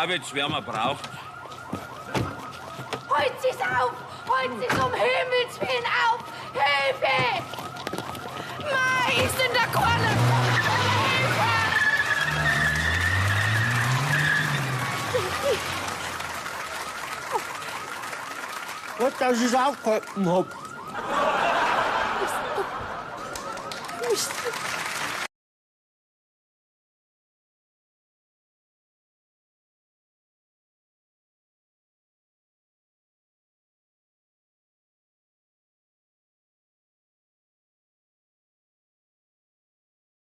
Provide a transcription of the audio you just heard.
auch, wenn's wärmer braucht. Holt sie's auf! Holt sie's um Himmels Willen auf! Hilfe! Mei, ist in der Korne! Hilfe! Gut, dass ich's aufgehalten hab.